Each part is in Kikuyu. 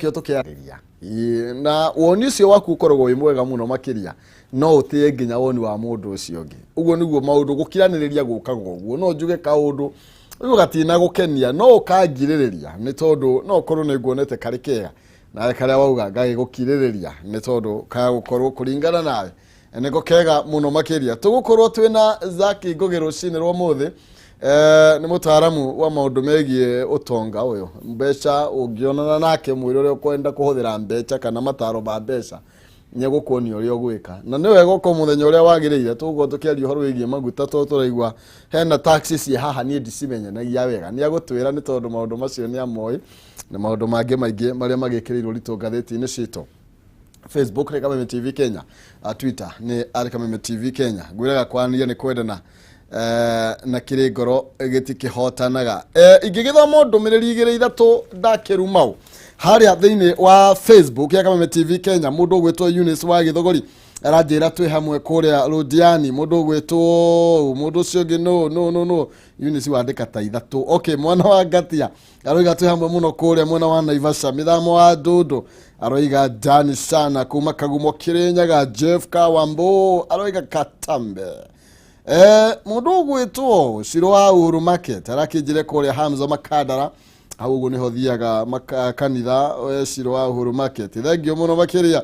Kĩo tũkĩarĩria. Na woni ũcio waku ũkoragwo wĩ mwega mũno makĩria, no ũtĩe nginya woni wa mũndũ ũcio ũngĩ. Ũguo nĩguo maũndũ gũkiranĩrĩria gũkaga ũguo. No njuge kaũndũ ũguo gatina gũkenia, no ũkangirĩrĩria nĩ tondũ no ũkorwo nĩ nguonete karĩ kega, nawe karĩa wauga ngagĩgũkirĩrĩria nĩ tondũ kagũkorwo kũringana nawe nĩko kega mũno makĩria. Tũgũkorwo twĩna Zaki Ngũgĩ rũcinĩ rwa ũmũthĩ. Nĩ mũtaaramu wa maũndũ megiĩ ũtonga ũyũ, mbeca. Ũngĩonana nake, mwĩre ũrĩa ũkwenda kũhũthĩra mbeca kana mataro ma mbeca, nĩ egũkuonia ũrĩa ũgwĩka. Na nĩ wega ũkorwo mũthenya ũrĩa wagĩrĩire tũgũkorwo tũkĩaria ũhoro wĩgiĩ maguta, tondũ tũraigua hena tax ciĩ haha, niĩ ndicimenyanagia wega. Nĩ agũtwĩra nĩ tondũ maũndũ macio nĩ amoĩ, na maũndũ mangĩ maingĩ marĩa magĩkĩrĩirwo ũritũ ngathĩti-inĩ citũ. Facebook nĩ Kameme TV Kenya, Twitter nĩ arĩ Kameme TV Kenya. Ngwĩraga kwanĩria nĩ kwendana, na kĩrĩ ngoro gĩtikĩhotanaga. Ingĩgĩthoma ndũmĩrĩri igĩrĩ ithatũ ndakĩrumau harĩa thĩinĩ wa Facebook ya Kameme TV Kenya. Mũndũ ũgwĩtwo Eunice wa Gĩthogori aranjĩra twĩ hamwe kũrĩa Rũndiani. Mũndũ ũgwĩtwo, mũndũ ũcio ũngĩ no no no no Eunice wandĩka ta ithatũ. Okay, mwana wa Ngatia aroiga twĩ hamwe mũno kũrĩa mwena wa Naivasha. Mĩthamo wa Ndũndũ aroiga ndani sana kuma Kagumo Kĩrĩnyaga. Jeff Kawambo aroiga Katambe. Mũndũ ũgwĩtwo Ciro wa Uhuru Market arakĩnjĩre kũrĩa Hamza Makandara hau ũguo nĩho thiaga kanitha. Ciro wa Uhuru Market, thengio mũno makĩria.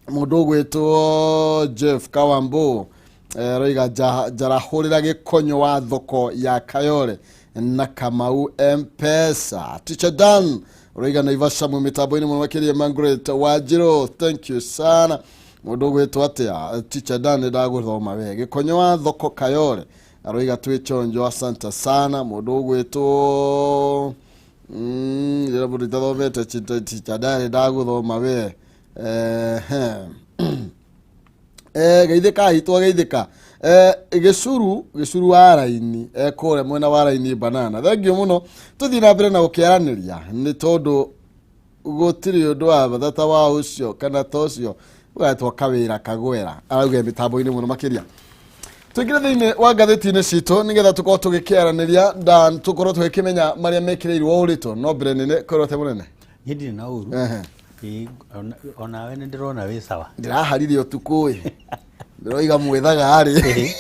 Mũndũ ũgwĩtwo Jeff Kawambo aroiga njarahũrĩra gĩkonyo wa thoko ya Kayole na Kamau Mpesa. Teacher Dan ũroiga Naivasha mwe mĩtambo-inĩ mũno makĩria. Margaret Wanjirũ, thank you sana. Mũndũ ũgwĩtwo atĩa? Teacher Dan, ndagũthoma we. Gĩkonyo wa thoko Kayole aroiga twĩ chonjo, asante sana. Mũndũ ũgwĩtwo rĩrĩa mũndũ itathomete, Teacher Dan, ndagũthoma we. Geithĩka hitwo geithĩka. Gĩcuru gĩcuru wa raini, kũrĩa mwena wa raini banana, thengio mũno. Tũthiĩ na mbere na gũkĩaranĩria nĩ tondũ gũtirĩ ũndũ wa bata ta wa ũcio kana ta ũcio ũgatwo kawĩra kagwera. Arauga mĩtambo-inĩ mũno makĩria. Tũingĩre thĩinĩ wa ngathĩti-inĩ citũ nĩgetha tũkorwo tũgĩkĩaranĩria na tũkorwo tũgĩkĩmenya marĩa mekĩrĩirwo ũritũ. No mbere nene kwĩrwo atĩ mũnene. Niĩ ndirĩ na ũru. Ĩĩ, onawe nĩ ndĩrona wĩ sawa. Ndĩraharire ũtukũ ĩ, ndĩroiga mwĩthaga rĩ,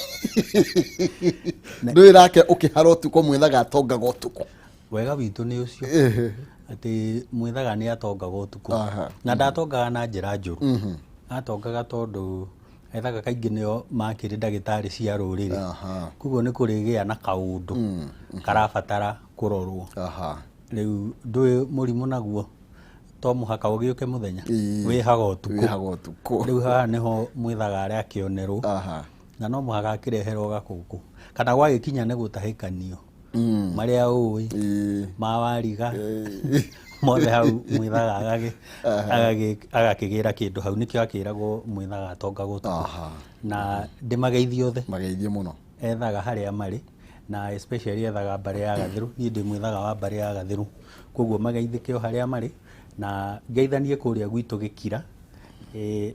ndũĩ nake ũkĩhara ũtukũ, mwĩthaga atongaga ũtukũ. Wega witũ nĩ ũcio atĩ mwĩthaga nĩ atongaga ũtukũ. Na ndatongaga na njĩra njũru, atongaga tondũ ethaga kaingĩ nĩo makĩrĩ ndagĩtarĩ cia rũrĩrĩ. Koguo nĩ kũrĩgĩa na kaũndũ karabatara kũrorwo. Rĩu ndũĩ mũrimũ naguo to mũhaka ũgĩũke mũthenya. Wĩhaga ũtukũ. Wĩhaga ũtukũ. Rĩu haha nĩho mwĩthaga arĩa akĩonerwo. Na no mũhaka akĩreherwo gakũkũ kana gwagĩkinya nĩ gũtahĩkanio marĩa ũĩ ma wariga mothe hau mwĩthaga agakĩgĩra kĩndũ hau. Nĩkĩo akĩragwo mwĩthaga atongaga ũtukũ. Na ndĩmageithie othe. Mageithie mũno. Ethaga harĩa marĩ, na especially ethaga mbarĩ ya Gathĩrũ. Niĩ ndĩ mwĩthaga wa mbarĩ ya Gathĩrũ, koguo mageithĩke o harĩa marĩ. Na ngeithanie kũrĩa gwitũ Gĩkira. Nĩ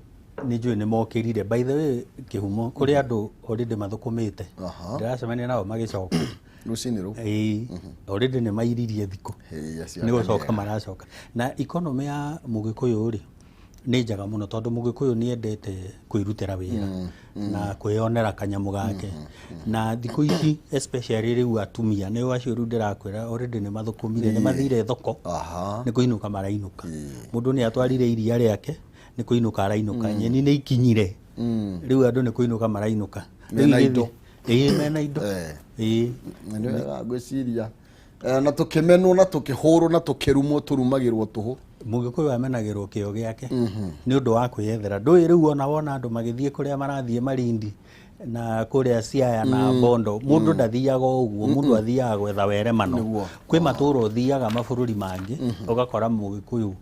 njũĩ nĩ mokĩrire. By the way, kĩhumo kũrĩ andũ already mathũkũmĩte. Ndĩracemania nao magĩcoka. Rũcinĩ rũu. Ĩĩ, already nĩ mairirie thikũ. Ĩĩ, acio nĩ gũcoka akaniega. Maracoka. Na economy ya mũgĩkũyũ rĩ nĩ njega mũno, tondũ mũgĩkũyũ nĩ endete kwĩrutĩra wĩra na kwĩyonera kanyamũ gake. Na thikũ ici especially rĩu atumia nĩo acio rĩu ndĩrakwĩra already nĩ mathũkũmire, nĩ mathire thoko. Nĩ kũinũka marainũka. Mũndũ nĩ atwarire iria rĩake, nĩ kũinũka arainũka. Nyeni nĩ ikinyire, rĩu andũ nĩ kũinũka marainũka. Mena Rĩu indo. Ĩĩ, mena indo. Ĩĩ. Nĩ wega ngwĩciria. Na tũkĩmenwo na tũkĩhũrwo na tũkĩrumwo, tũrumagĩrwo tũhũ. Mũgĩkũyũ amenagĩrwo kĩo gĩake nĩ ũndũ wa kwĩyethera. Ndũĩ rĩu ona wona andũ magĩthiĩ kũrĩa marathiĩ Malindi na kũrĩa Siaya na Bondo, mũndũ ndathiaga o ũguo, mũndũ athiaga gwetha weremano. Kwĩ matũũra ũthiaga mabũrũri mangĩ ũgakora mũgĩkũyũ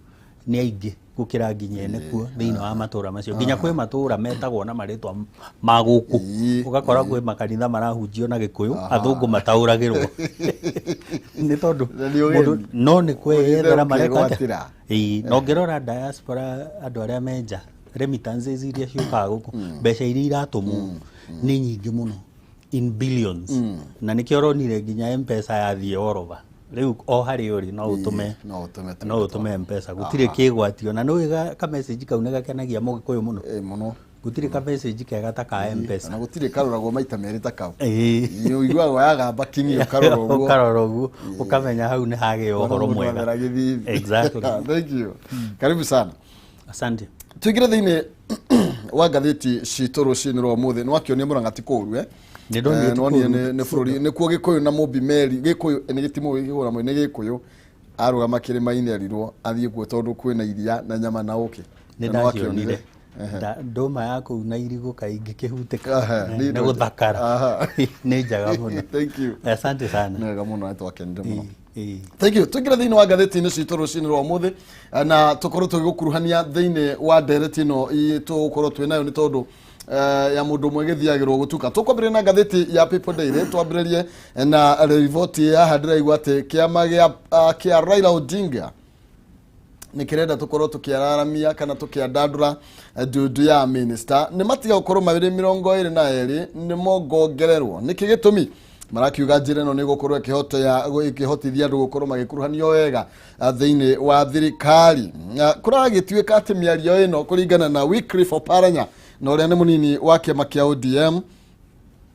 nĩ aingĩ gũkĩra nginya ene kuo thĩinĩ wa matũũra macio. Nginya kwĩ matũũra metagwo na marĩtwa ma gũkũ, ũgakora kwĩ makanitha marahunjio na Gĩkũyũ, athũngũ mataũragĩrwo nĩ tondũ Na nĩ ũgeni. Mũndũ no nĩ kwĩyethera mareka atĩa? Ũkĩgwatĩra. Ĩĩ, na ũngĩrora diaspora, andũ arĩa me nja, remittances iria ciũkaga gũkũ, mbeca iria iratũmwo nĩ nyingĩ mũno in billions, na nĩkĩo ũronire nginya Mpesa yathiĩ all over. Rĩu o harĩa ũrĩ no ũtũme. No ũtũme tũindo. No ũtũme Mpesa, gũtirĩ kĩgwatio, na nĩ ka message kau nĩ gakenagia Mũgĩkũyũ mũno. Ĩ, mũno. Gũtirĩ ka message kega ta ka Mpesa. Na gũtirĩ karoragwo maita merĩ ta kau. Ĩĩ. Ũiguaga yagamba kinyi, ũkarora ũguo. Ũkarora ũguo ũkamenya hau nĩ hagĩa ũhoro Mũndũ mwega. athera gĩthithi. Exactly. Thank you, karibu sana. Asante. Tuingire thĩinĩ wa ngathĩti citũ rũcinĩ rwa ũmũthĩ. Nĩ wakĩonia Mũrang'a ti kũũru, eh? Nĩ ndonire Eh, ti nĩwonire kũũru. nĩ bũrũri nĩkuo Gĩkũyũ na Mũmbi Meri Gĩkũyũ nĩ gĩtimũ gĩkũra nĩ Gĩkũyũ arũgama kĩrĩma-inĩ erirwo athiĩ kuo tondũ kwĩna iria na nyama na ũkĩ. Nĩ Na nĩwakĩonire? ndakĩonire. Ndũma ya kũu na irigũ kaingĩ kĩhutĩka. Aha, nĩ nĩ gũthakara. Aha. Nĩ njega mũno. Thank you. Asante sana. Nĩ wega mũno, nĩ twakenire mũno. Ĩĩ. Thank you. Tuingire thĩinĩ wa ngathĩti-inĩ citũ rũcinĩ rwa ũmũthĩ na tũkorwo tũgĩgũkuruhania thĩinĩ wa ndereti ĩno tũgũkorwo twĩ nayo nĩ tondũ ya mũndũ ũmwe gĩthiagĩrwo gũtuka. Tũkwambĩrĩria na ngathĩti ya People Daily, twambĩrĩrie na riboti haha ndĩraigua atĩ kĩama kĩa Raila Odinga nä kä renda tå korwo tå kä araramia kana tå kä andandå ndundu ya minista nä matiga gå korwo marä 22, nä mongongererwo. Nä kä gä tå mi marakiuga njä ra ä no nä gå korwo ä kä hotithia andå gå korwo magä kuruhanio wega thä-inä wa thirikari. Kå ragä tuä ka atä mä ario ä no kå ringana na Wycliffe Oparanya na å rä a nä må nini wa kä ama kä a ODM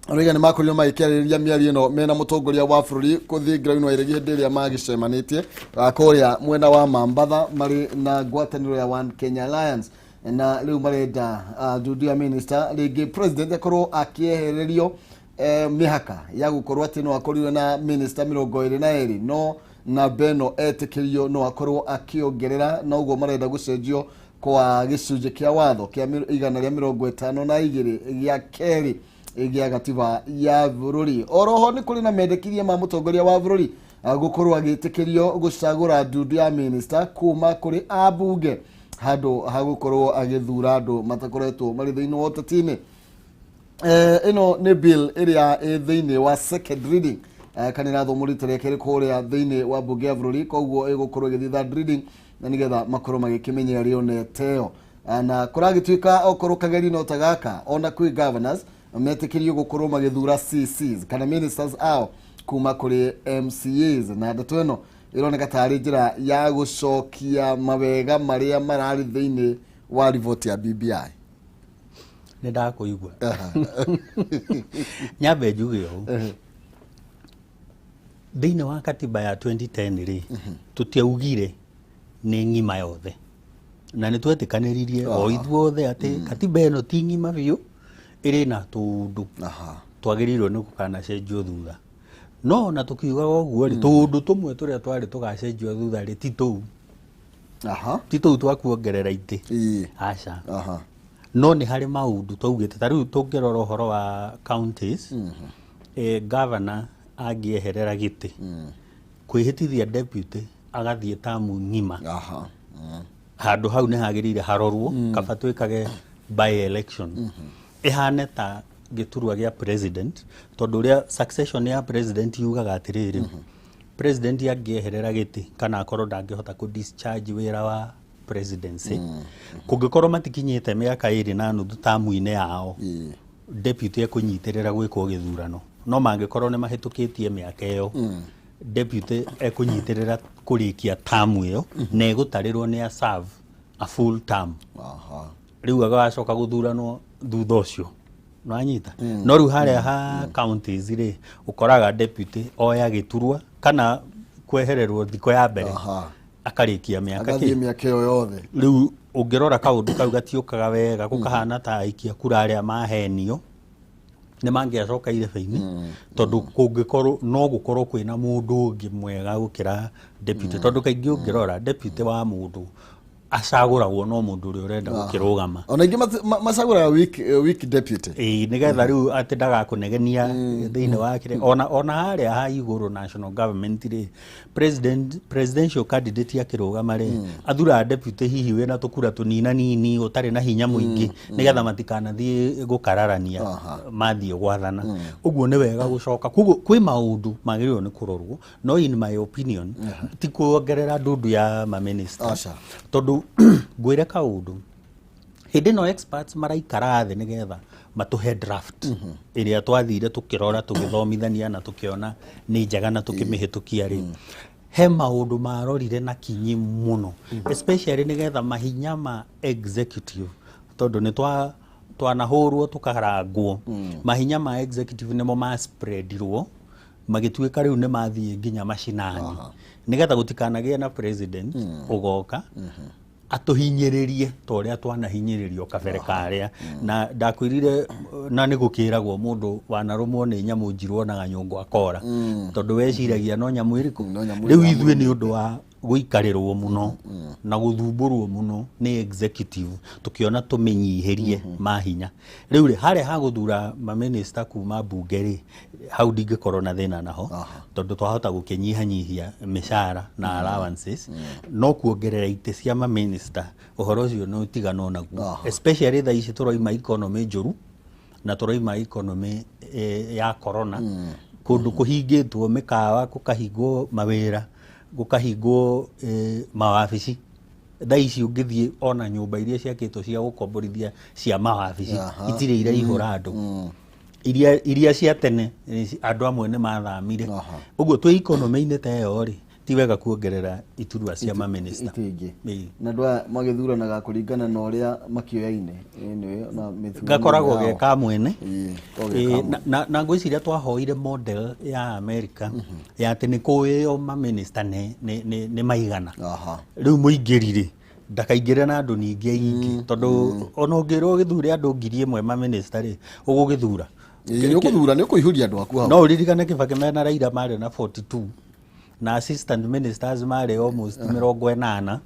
rĩga nĩ makorirwo magĩkĩarĩrĩria mĩario ĩno mena mũtongoria wa bũrũri kũthiĩ Ngiraini wa Iregi hĩndĩ ĩrĩa magĩcemanĩtie kũrĩa mwena wa Mambatha marĩ na ngwatanĩro ya One Kenya Alliance. Na rĩu marenda ndundu ya minister rĩngĩ president akorwo akĩehererio mĩhaka ya gũkorwo atĩ no akorirwo na minister 22, no namba ĩno etĩkĩrio no akorwo akĩongerera, na ũguo marenda gũcenjio kwa gĩcunjĩ kĩa watho kĩa 152 gĩa kerĩ gĩa gatiba ya bũrũri. Oroho nĩ kũrĩ na mendekithia ma mũtongoria wa bũrũri gũkorwo agĩtĩkĩrio gũcagũra ndundu ya minister kuma kũrĩ ambunge handũ ha gũkorwo agĩthura andũ matakoretwo marĩ thĩinĩ wa ũteti-inĩ. Ĩno nĩ bill ĩrĩa ĩ thĩinĩ wa second reading, kana ĩrathomwo rita rĩa kerĩ kũrĩa thĩinĩ wa mbunge ya bũrũri, koguo ĩgũkorwo ĩgĩthiĩ third reading na nĩgetha makorwo magĩkĩmenya ĩrĩa oneteo. Na kũragĩtuĩka okorwo kageri no ta gaka, ona kwĩ governors metĩkĩrio gũkorwo magĩthura CCs kana ministers ao kuma kũrĩ MCAs, na ndeto ĩno ĩroneka tarĩ njĩra ya gũcokia mawega marĩa mararĩ thĩinĩ wa riboti ya BBI. Nĩ ndakũigua. Nyambe njuge ũũ, thĩinĩ wa katiba ya 2010 rĩ, tũtiaugire nĩ ng'ima yothe, na nĩ twetĩkanĩririe o ithuothe atĩ katiba ĩno ti ng'ima biũ, ĩrĩ na tũũndũ twagĩrĩirwo nĩ gũkanacenjio thutha. No ona tũkiugaga ũguo rĩ, tũũndũ tũmwe tũrĩa twarĩ tũgacenjio thutha rĩ, ti tũu ti tũu twa kuongerera itĩ. Aca. No nĩ harĩ maũndũ twaugĩte, ta rĩu tũngĩrora ũhoro wa counties, governor angĩeherera gĩtĩ kwĩhĩtithia deputy agathiĩ tamu ng'ima, handũ hau nĩ hagĩrĩire harorwo kaba twĩkage by election ĩhane ta gĩturwa gĩa president, tondũ ũrĩa succession ya president yugaga atĩrĩrĩ, president angĩeherera gĩtĩ kana akorwo ndangĩhota kũ discharge wĩra wa presidency, kũngĩkorwo matikinyĩte mĩaka 2.5 tamu-inĩ yao, deputy ekũnyitĩrĩra gwĩkwo gĩthurano. No mangĩkorwo nĩ mahĩtũkĩtie mĩaka ĩyo, deputy ekũnyitĩrĩra kũrĩkia tamu ĩyo na ĩgũtarĩrwo nĩ a serve a full term. Rĩu agacoka gũthuranwo thutha ũcio, nĩwanyita? No rĩu harĩa ha counties rĩ, ũkoraga deputy oya gĩturwa kana kwehererwo thikũ ya mbere akarĩkia mĩaka agathiĩ kĩ mĩaka ĩyo yothe. Rĩu ũngĩrora kaũndũ kau gatiũkaga wega, gũkahana ta aikia kura arĩa mahenio nĩ mangĩacoka irebe-inĩ, tondũ kũngĩkorwo no gũkorwo kwĩna mũndũ ũngĩ mwega gũkĩra deputy, tondũ kaingĩ ũngĩrora deputy wa mũndũ acagũragwo no mũndũ ũrĩa ũrenda gũkĩrũgama. Ona ingĩ macagũraga weak deputy. Ĩĩ, nĩgetha rĩu atĩ ndagakũnegenia thĩinĩ wa kĩrĩa. Ona harĩa ha igũrũ national government rĩ, presidential candidate akĩrũgama rĩ, athuraga deputy hihi wĩna tũkura tũnina nini, ũtarĩ na hinya mũingĩ, nĩgetha matikanathiĩ gũkararania mathiĩ gwathana. Ũguo nĩ wega gũcoka. Koguo kwĩ maũndũ magĩrĩirwo nĩ kũrorwo, no in my opinion ti kuongerera ndundu ya maminista. Aca. Tondũ ngwĩre kaũndũ, Hĩndĩ ĩno experts maraikara thĩ nĩgetha matũhe draft ĩrĩa twathire tũkĩrora, tũgĩthomithania na tũkĩona nĩ njega na tũkĩmĩhĩtũkia rĩ, he maũndũ marorire na kinyi mũno, especially nĩgetha mahinya ma executive, tondũ nĩ twanahũrwo tũkarangwo, mahinya ma executive nĩmo ma spreadirwo magĩtuĩka rĩu nĩ mathiĩ nginya macinani, nĩgetha gũtikanagĩe na president ũgoka atũhinyĩrĩrie ta ũrĩa twanahinyĩrĩrio kabere karĩa. Na ndakwĩrire na nĩ gũkĩragwo mũndũ wanarũmwo nĩ nyamũ njirũ onaga nyũngũ akora, tondũ weciragia no nyamũ ĩrĩkũ. No nyamũ Rĩu ĩrĩa. Ithuĩ nĩ ũndũ wa gũikarĩrwo mũno na gũthumbũrwo mũno nĩ executive, tũkĩona tũmĩnyihĩrie mahinya. Rĩu rĩ, harĩa ha gũthura maminista kuma mbunge rĩ, hau ndingĩkorwo na thĩna naho, tondũ twahota gũkĩnyihanyihia mĩcara na allowances, no kuongerera itĩ cia maminista, ũhoro ũcio nĩ ũtiganwo naguo, especially thaa ici tũroima economy njũru na tũroima economy ya corona, kũndũ kũhingĩtwo mĩkawa, gũkahingwo mawĩra, gũkahingwo mawabici. Thaa ici ũngĩthiĩ ona nyũmba iria ciakĩtwo cia gũkomborithia cia mawabici, itirĩ iraihũra andũ. Iria cia tene, andũ amwe nĩ mathamire. Ũguo twĩ economy-inĩ ta ĩyo rĩ, ti wega kuongerera iturwa cia maminista. Itĩ ingĩ. Ĩĩ. Na andũ aya magĩthuranaga kũringana na ũrĩa makĩoyaine. Anyway, na mĩthurano Gakoragwo yao. ge ka mwene. Ĩĩ, gakoragwo ge ka Ĩĩ, na ngwĩciria twahoire model ya America ya atĩ nĩ kũĩo maminista nĩ maigana. Rĩu mũingĩri rĩ, ndakaingĩre na andũ ningĩ aingĩ, tondũ ona ũngĩrwo ũgĩthure andũ 1,000 maminista rĩ, ũgũgĩthura. Ĩĩ, nĩ ũkũthura, nĩ ũkũihũria andũ aku hau. No ũririkane Kibaki mena Raila marĩ na 42 na assistant ministers marĩ almost 80. Na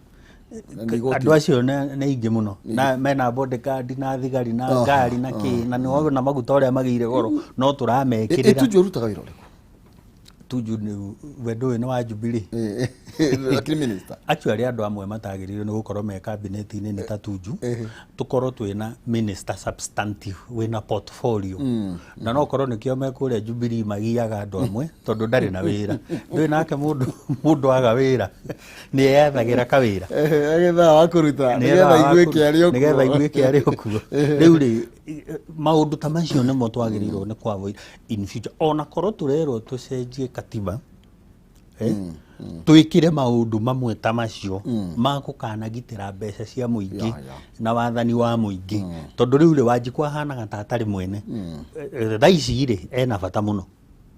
nĩ igoti. Andũ acio nĩ aingĩ mũno na mena bodyguard na thigari na ngari na kĩ, na nĩ wona maguta ũrĩa magĩire goro, no tũramekĩrĩra. Tuju ũrutaga wĩra ũrĩkũ? Tuju nĩ we ndũĩ nĩ wa Jubilee. Lakini minister. Actually andũ amwe matagĩrĩirwo nĩ gũkorwo me cabinet-inĩ nĩ ta Tuju. Tũkorwo twĩna minister substantive wĩna portfolio, na no korwo nĩkĩo me kũrĩa Jubilee magiaga andũ amwe, tondũ ndarĩ na wĩra. Ndũĩ nake mũndũ aga wĩra nĩ eyethagĩra kawĩra. Agetha wa kũruta nĩgetha iguĩke arĩ o kuo. Nĩgetha iguĩke arĩ o kuo. Rĩu rĩ, maũndũ ta macio nĩmo twagĩrĩirwo nĩ kwavoid in future, ona korwo tũrerwo tũcenjie katiba, twĩkĩre maũndũ mamwe ta macio ma gũkanagitĩra mbeca cia mũingĩ na wathani wa mũingĩ, tondũ rĩu rĩ, Wanjikũ ahanaga ta atarĩ mwene. Thaa ici rĩ, ena bata mũno.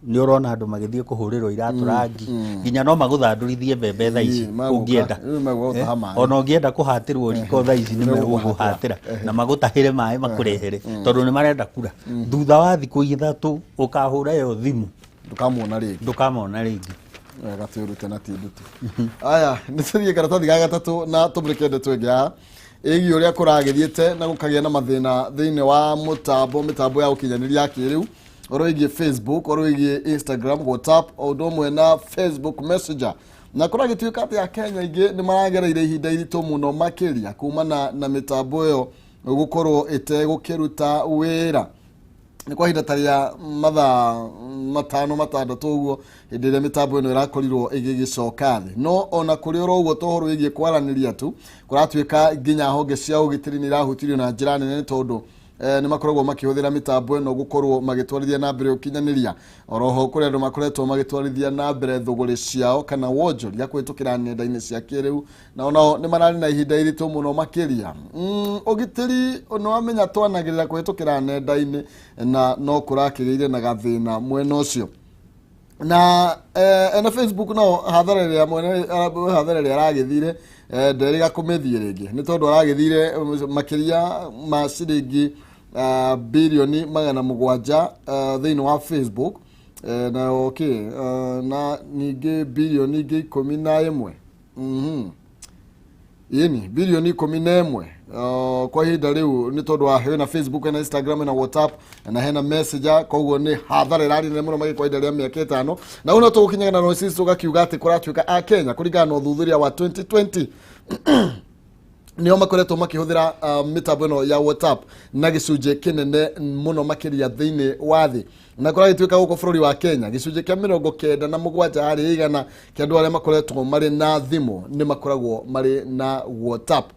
Nĩ ũrona andũ magĩthiĩ kũhũrĩrwo iratũ rangi, nginya no magũthandũrithie mbembe thaa ici. Ĩĩ, magũka. Ũngĩenda. Rĩu megũgũtaha maĩ. Ona ũngĩenda kũhatĩrwo riko thaa ici nĩ megũgũhatĩra na magũtahĩre maĩ makũrehere, tondũ nĩ marenda kura. Thutha wa thikũ 3 ũkahũra ĩyo thimũ, Ndũkamuona rĩngĩ. Ndũkamona rĩngĩ. Wega, twĩrute na ti ndutu. Aya, nĩ tũthiĩ karatathi ga gatatũ na tũmũrĩke ndeto ĩngĩ haha ĩgiĩ ũrĩa kũragĩthiĩte na gũkagĩa na mathĩna thĩinĩ wa mĩtambo ya ũkinyanĩria ya kĩrĩu, ũhoro wĩgiĩ Facebook, ũhoro wĩgiĩ Instagram, WhatsApp, o ũndũ ũmwe na Facebook Messenger, na kũragĩtuĩka atĩ Akenya aingĩ nĩ maragereire ihinda iritũ mũno makĩria kumana na mĩtambo ĩyo gũkorwo ĩtegũkĩruta wĩra. Nĩ kwa ihinda ta rĩa mathaa 5 6 ũguo, hĩndĩ ĩrĩa mĩtambo ĩno ĩrakorirwo ĩgĩgĩcoka thĩ. No ona kũrĩ oro ũguo, to ũhoro wĩgiĩ kwaranĩria tu, kũratuĩka nginya honge cia ũgitĩri nĩ irahutirio na njĩra nene, nĩ tondũ nĩ makoragwo makĩhũthĩra mĩtambo ĩno gũkorwo magĩtwarithia na mbere ũkinyanĩria. Oroho kũrĩ andũ makoretwo magĩtwarithia na mbere thũgũrĩ ciao kana wonjoria kũhĩtũkĩra nenda-inĩ cia kĩrĩu, na onao nĩ mararĩ na ihinda iritũ mũno makĩria. Ũgitĩri nĩ wamenya twanagĩrĩra kũhĩtũkĩra nenda-inĩ, na no kũrakĩgĩire na gathĩna mwena ũcio. Na ene Facebook nao, hathara ĩrĩa mwene hathara ĩrĩa aragĩthire, nderĩga kũmĩthiĩ rĩngĩ, nĩ tondũ aragĩthire makĩria ma ciringi 700 birioni thĩinĩ wa Facebook, na okay, na ningĩ 11 birioni. Ĩni 11 birioni kwa ihinda rĩu, nĩ tondũ wa hena Facebook, hena Instagram, hena WhatsApp na hena Messenger. Koguo nĩ hathara ĩrarĩ nene mũno magĩkwa ihinda rĩa mĩaka 5. Na ũguo no tũgũkinyaga na notice tũgakiuga atĩ kũratuĩka a Kenya, kũringana na ũthuthuria wa 2020, nĩo makoretwo makĩhũthĩra mĩtambo ĩno ya WhatsApp na gĩcunjĩ kĩnene mũno makĩria thĩinĩ wa thĩ. Na kũragĩtuĩka gũkũ bũrũri wa Kenya, gĩcunjĩ kĩa 97% kĩa andũ arĩa makoretwo marĩ na thimũ nĩ makoragwo marĩ na WhatsApp.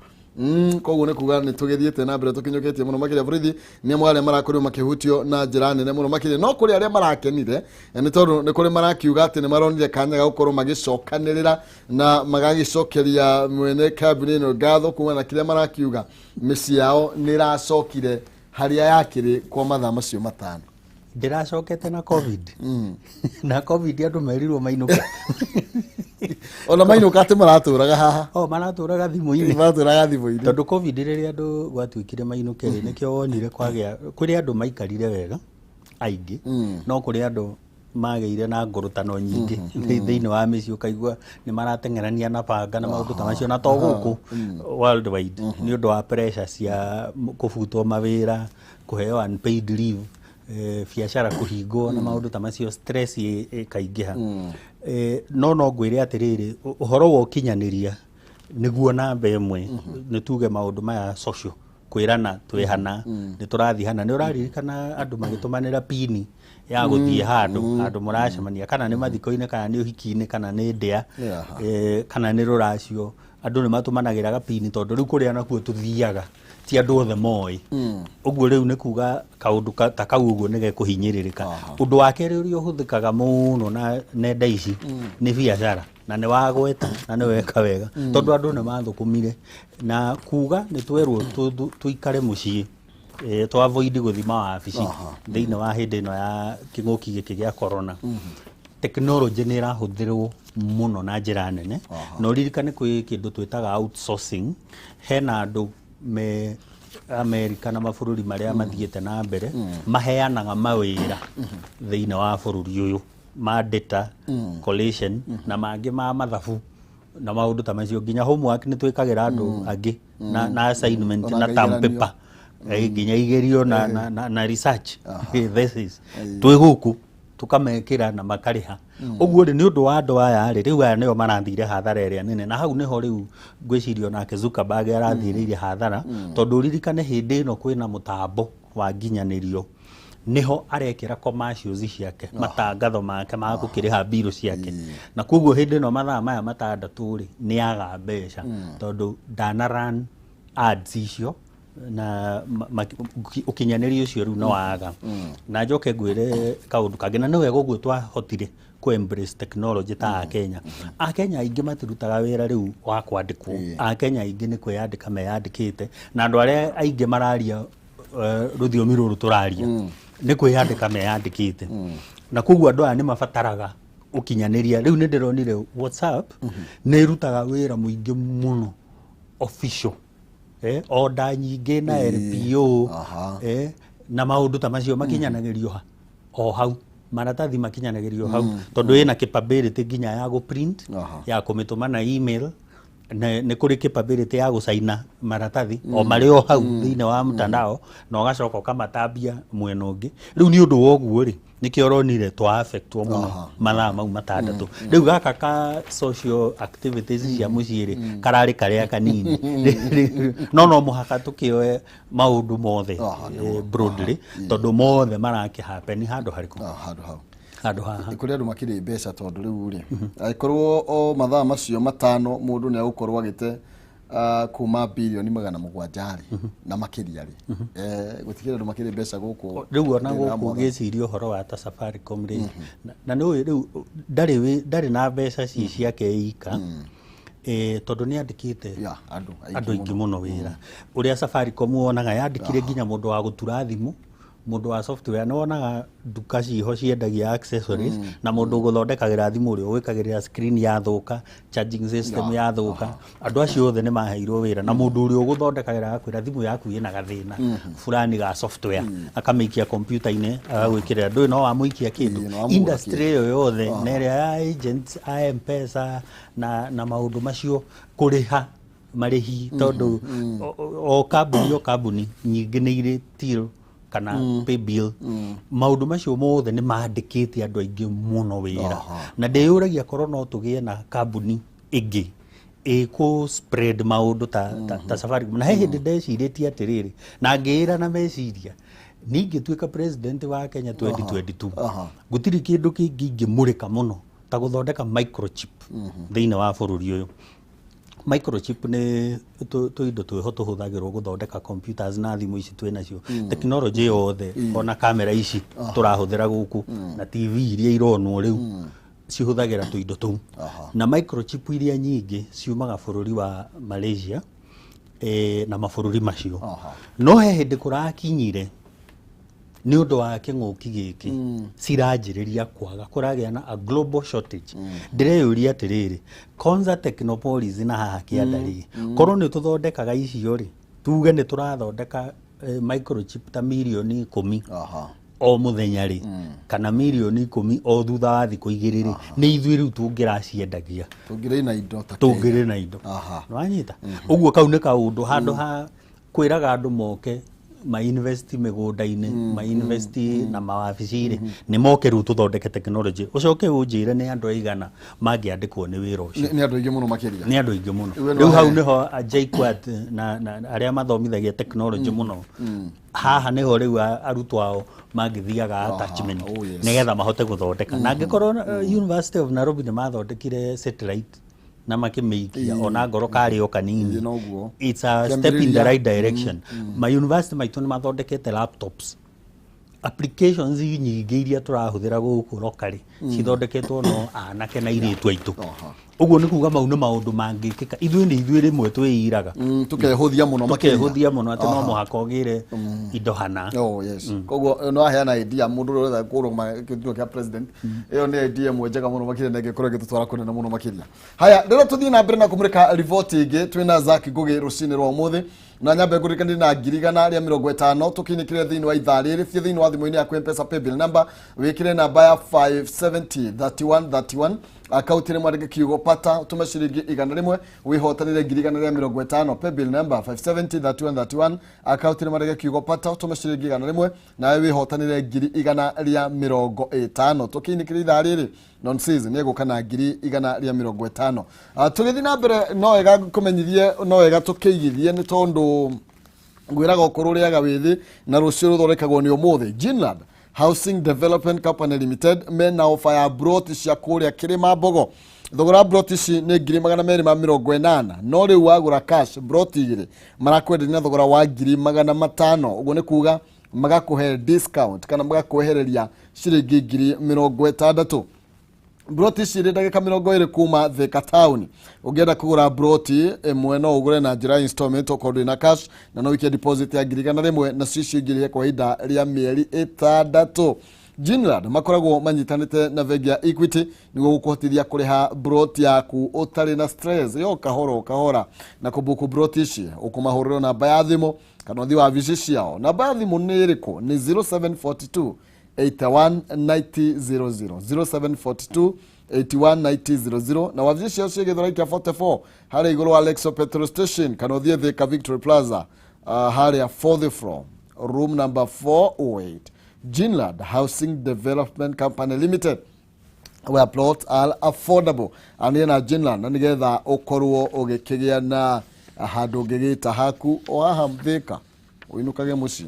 Koguo nĩ kuga nĩ tũgĩthiĩte na mbere tũkinyũkĩtie mũno makĩria. Borithi nĩ amwe arĩa marakorirwo makĩhutio na njĩra nene mũno makĩria, no kũrĩ arĩa marakenire, nĩ tondũ nĩ kũrĩ marakiuga atĩ nĩ maronire kanya ga gũkorwo magĩcokanĩrĩra na magagĩcokeria mwene kambuni ĩno ngatho kuma na kĩrĩa marakiuga mĩciĩ yao nĩ ĩracokire harĩa yakĩrĩ kwa mathaa macio 5. Ndĩracokete na COVID, na COVID andũ merirwo mainũke. Ona mainũka atĩ maratũraga haha. O maratũraga thimũ-inĩ. Maratũraga thimũ-inĩ. Tondũ COVID rĩrĩa andũ gwatuĩkire mainũke rĩ, nĩkĩo wonire kwagĩa kũrĩ andũ maikarire wega aingĩ, no kũrĩ andũ magĩire na ngũrũtano nyingĩ thĩinĩ wa mĩciĩ, ũkaigua nĩ marateng'erania na banga na maũndũ ta macio, na to gũkũ, worldwide, nĩ ũndũ wa pressure cia kũbutwo mawĩra, kũheo unpaid leave, biacara kũhingwo na maũndũ ta macio, stress ĩkaingĩha. No ngwĩre atĩrĩrĩ, ũhoro wa ũkinyanĩria nĩguo namba ĩmwe, nĩ tuge maũndũ maya social, kwĩrana twĩ hana, nĩ tũrathiĩ hana. Nĩ ũraririkana andũ magĩtũmanĩra pini ya gũthiĩ handũ, handũ mũracemania, kana nĩ mathiko-inĩ, kana nĩ ũhiki-inĩ, kana nĩ ndĩa, kana nĩ rũracio, andũ nĩ matũmanagĩra gapini, tondũ rĩu kũrĩa nakuo tũthiaga ti andũ othe moĩ. Ũguo rĩu nĩ kuga kaũndũ ta kau ũguo nĩ gekũhinyĩrĩrĩka. Ũndũ wa kerĩ ũrĩa ũhũthĩkaga mũno na nenda ici nĩ biacara, na nĩ wagweta na nĩ weka wega, tondũ andũ nĩ mathũkũmire na kuga nĩ twerwo tũikare mũciĩ, tũ avoid gũthiĩ mawabici thĩinĩ wa hĩndĩ ĩno ya kĩng'ũki gĩkĩ gĩa corona. Technology nĩ ĩrahũthĩrwo mũno na njĩra nene, na ũririkane kwĩ kĩndũ twĩtaga outsourcing. Hena andũ me Amerika na mabũrũri marĩa mathiĩte na mbere maheanaga mawĩra thĩinĩ wa bũrũri ũyũ ma data collation na mangĩ ma mathabu na maũndũ ta macio. Nginya homework nĩ twĩkagĩra andũ angĩ na assignment Ona na term igeranio. paper, nginya igerio na research thesis twĩ gũkũ tũkamekĩra na makarĩha. Ũguo rĩ, nĩ ũndũ wa andũ aya rĩ, rĩu aya nĩo marathire hathara ĩrĩa nene, na hau nĩho rĩu ngwĩciria onake Zuckerberg arathirĩire hathara, tondũ ũririkane hĩndĩ ĩno kwĩna mũtambo wa nginyanĩrio niho arekĩra commercials ciake, matangatho make ma gũkĩrĩha mbirũ ciake, na koguo hĩndĩ ĩno mathaa maya 6 rĩ, nĩ aga mbeca tondũ ndana run ads icio na ũkinyanĩria ũcio rĩu no waga. Na njoke ngwĩre kaũndũ kangĩ, na nĩ wega ũguo twahotire kũ embrace technology ta Akenya. Akenya aingĩ matirutaga wĩra rĩu wa kwandĩkwo. Akenya aingĩ nĩ kwĩyandĩka meyandĩkĩte, na andũ arĩa aingĩ mararia rũthiomi rũrũ tũraria nĩ kwĩyandĩka meyandĩkĩte, na koguo andũ aya nĩ mabataraga ũkinyanĩria. Rĩu nĩ ndĩronire WhatsApp nĩ ĩrutaga wĩra mũingĩ mũno official, order nyingĩ na LPO, na maũndũ ta macio makinyanagĩrio ha o hau, maratathi makinyanagĩrio hau, tondũ ĩna capability nginya ya gũ print, ya kũmĩtũma na email, nĩ kũrĩ capability ya gũcaina maratathi o marĩ o hau thĩinĩ wa mtandao, na ũgacoka ũkamatambia mwena ũngĩ. Rĩu nĩ ũndũ wa ũguo rĩ, nĩkĩo ũronire twa affectwo mũno mathaa mau 6. Rĩu gaka ka social activities cia mũciĩ rĩ, kararĩ karĩa kanini, no mũhaka tũkĩoe maũndũ mothe broadly, tondũ mothe marakĩ happen handũ harĩkũ? Handũ hau. Handũ haha. Kũrĩ andũ makĩrĩ mbeca, tondũ rĩu rĩ, angĩkorwo o mathaa macio 5 mũndũ nĩ egũkorwo agĩte kuma 700 bilioni rĩ na makĩria rĩ, gũtikĩrĩ andũ makĩrĩ mbeca gũkũ. Rĩu ona thĩinĩ wa gũkũ mwathani. Ngĩciria ũhoro wa ta Safaricom rĩ, na nĩ ũĩ rĩu ndarĩ na mbeca ci ciake ika, tondũ nĩ andĩkĩte Ya, andũ aingĩ. Andũ aingĩ mũno wĩra. Ũrĩa Safaricom wonaga yandĩkire nginya mũndũ wa gũtura thimũ, mũndũ wa software, nĩ wonaga nduka ciho ciendagia accessories, na mũndũ ũgũthondekagĩra thimũ, ũrĩa ũgwĩkagĩrĩra screen yathũka, charging system yathũka. Andũ acio othe nĩ maheirwo wĩra, na mũndũ ũrĩa ũgũthondekagĩra agakwĩra thimũ yaku ĩna gathĩna fulani ga software, akamĩikia kompiuta-inĩ agagwĩkĩrĩra, ndũĩ no wamũikia kĩndũ. Ĩĩ, no wamũgũra. Industry ĩyo yothe na ĩrĩa ya agents a M-Pesa na maũndũ macio, kũrĩha marĩhi, tondũ o kambuni nyingĩ nĩ irĩ till kana pay bill, maũndũ macio mothe nĩ mandĩkĩte andũ aingĩ mũno wĩra. Na ndĩyũragia korwo no tũgĩe na kambuni ĩngĩ ĩkũ spread maũndũ ta Safaricom. Na he hĩndĩ ndecirĩtie atĩrĩrĩ, na ngĩĩra na meciria, ningĩtuĩka president wa Kenya 2022, gũtirĩ kĩndũ kĩngĩ ingĩmũrĩka mũno ta gũthondeka microchip thĩinĩ wa bũrũri ũyũ. Microchip nĩ tũindo twĩho tũhũthagĩrwo gũthondeka computers na thimũ ici twĩ nacio, technology yothe, ona kamera ici tũrahũthĩra gũkũ na TV iria ironwo rĩu cihũthagĩra tũindo tũu. Na microchip iria nyingĩ ciumaga bũrũri wa Malaysia na mabũrũri macio. No he hĩndĩ kũrakinyire nĩ ũndũ wa kĩng'ũki gĩkĩ ciranjĩrĩria kwaga, kũragĩa na a global shortage. Ndĩreyũria atĩrĩrĩ, Konza Technopolis na haha kĩanda rĩ, korwo nĩ tũthondekaga icio rĩ, tuge nĩ tũrathondeka microchip ta mirioni 10 o mũthenya rĩ, kana mirioni 10 o thutha wa thikũ 2 rĩ, nĩ ithuĩ rĩu tũngĩraciendagia. Tũngĩrĩ na indo ta Kenya. Tũngĩrĩ na indo. Nĩwanyita? Ũguo kau nĩ kaũndũ handũ ha kwĩraga andũ moke ma-invest mĩgũnda-inĩ, ma-invest na mawabici rĩ, nĩ moke rĩu tũthondeke technology. Ũcoke ũnjĩre nĩ andũ aigana mangĩandĩkwo nĩ wĩra ũcio? Nĩ andũ aingĩ mũno makĩria. Nĩ andũ aingĩ mũno. We no Rĩu hau nĩho a JKUAT na arĩa mathomithagia technology mũno, haha nĩho rĩu arutwo ao mangĩthiaga attachment nĩgetha mahote gũthondeka. Na angĩkorwo University of Nairobi nĩ mathondekire satellite na makĩmĩikia ona ngoro karĩ o kanini, Ĩĩ, noguo. it's a step in the Kĩambĩrĩria. right direction. Ma university maitũ nĩ mathondekete laptops, applications nyingĩ iria tũrahũthĩra gũkũ locally cithondeketwo no anake na airĩtu aitũ. Ũguo nĩ kuga mau nĩ maũndũ mangĩkĩka. Ithuĩ nĩ ithuĩ rĩmwe twĩiraga. Tũkehũthia mũno makĩria. Tũkehũthia mũno atĩ no mũhaka ũgĩre indo hana. Oh yes. Koguo no aheana idea mũndũ ũrĩa ũrenda kũrũgama gĩturwa kĩa president. Ĩyo nĩ idea ĩmwe njega mũno makĩria na ĩngĩkorwo ĩgĩtũtwara kũnene mũno makĩria. Haya, rĩrĩa tũthiĩ na mbere na kũmũrĩka riboti ĩngĩ, twĩna Zack Ngugi rũcinĩ rwa ũmũthĩ, na nyambe ngũririkanie na 150,000 tũkinyĩkĩre thĩinĩ wa ithaa rĩrĩ. Thiĩ thĩinĩ wa thimũ-inĩ yaku M-Pesa paybill number, wĩkĩre namba ya 570 31 31, akaunti ĩrĩ mwandĩke kiugo pata, ũtũme ciringi 100, wĩhotanĩre 150,000. Paybill number 570 31 31, akaunti ĩrĩ mwandĩke kiugo pata, ũtũme ciringi 100, nawe wĩhotanĩre 150,000. Tũkinyĩkĩre ithaa rĩrĩ, nonsense nĩ egũka na 150,000. Tũgĩthiĩ na mbere, no wega kũmenyithie, no wega tũkĩigithie, nĩ tondũ ngwĩraga ũkũrũ ũrĩaga wĩthĩ na rũciũ rũthondekagwo nĩ ũmũthĩ. Ginland Housing Development Company Limited mena ofa ya broti cia kũrĩa Kĩrĩma Mbogo. Thogora wa broti ici nĩ 280,000, no rĩu wagũra cash broti igĩrĩ marakwenderia na thogora wa 500,000. Ũguo nĩ kuga magakũhe discount kana magakwehereria ciringi 60,000. Broti ici irĩ ndagĩka 20 kuma Thika town. Ũngĩenda kũgũra broti ĩmwe no ũgũre na njĩra ya installment okorwo ndũrĩ na cash, na no ũikie deposit ya 100,000, nacio icio ingĩ ũrĩhe kwa ihinda rĩa mĩeri 6. Ginland makoragwo manyitanĩte na bengi ya Equity nĩguo gũkũhotithia kũrĩha broti yaku ũtarĩ na stress yo kahora o kahora. Na kũbuku broti ici ũkũmahũrĩra namba ya thimũ kana ũthiĩ wabici ciao. Namba ya thimũ nĩ ĩrĩkũ? Nĩ 0742 81 90 00, 0742 81 90 00, na wabici ciao ciĩ Gĩthũrai kĩa 44 harĩa igũrũ wa Lexo petrol station, kana ũthiĩ Thika Victory Plaza, harĩa fourth floor, room number 408. Ginland Housing Development Company Limited, where plots are affordable. Ania na Ginland na nĩgetha ũkorwo ũgĩkĩgĩa na handũ ũngĩgĩta haku o haha Thika, ũinũkage mũciĩ.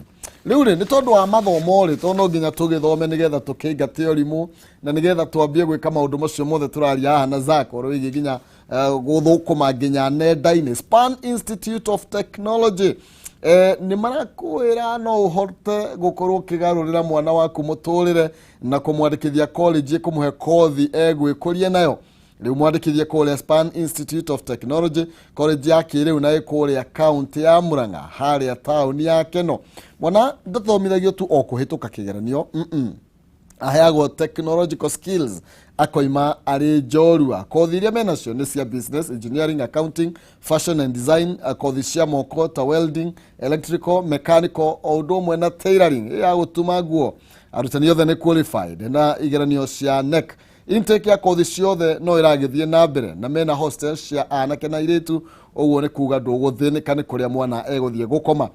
Rĩu rĩ, nĩ tondũ wa mathomo rĩ, tondũ no nginya tũgĩthome nĩgetha tũkĩingate ũrimũ na nĩgetha twambie gwĩka maũndũ macio mothe tũraria haha na Zack ũhoro wĩgiĩ nginya gũthũkũma nginya nenda-inĩ. Span Institute of Technology nĩ marakwĩra no ũhote gũkorwo ũkĩgarũrĩra mwana waku mũtũrĩre na kũmwandĩkithia college ĩkũmũhe kothi egwĩkũria nayo. Rĩu mwandĩkithie kũrĩa Span Institute of Technology, college ya kĩrĩu na ĩkũrĩa kaunti ya Murang'a harĩa taũni ya Keno. Mwana ndathomithagio tu o kũhĩtũka kĩgeranio, aheagwo technological skills akoima arĩ njorua. Kothi iria menacio nĩ cia business, engineering, accounting, fashion and design, kothi cia moko ta welding, electrical, mechanical, o ũndũ ũmwe na tailoring ĩ ya gũtuma nguo. Arutani othe nĩ qualified na igeranio cia KNEC. Intake ya kothi ciothe no ĩragĩthiĩ na mbere, na mena hostel cia anake na airĩtu. Ũguo nĩ kuga ndũgũthĩnĩka nĩ kũrĩa mwana egũthiĩ gũkoma.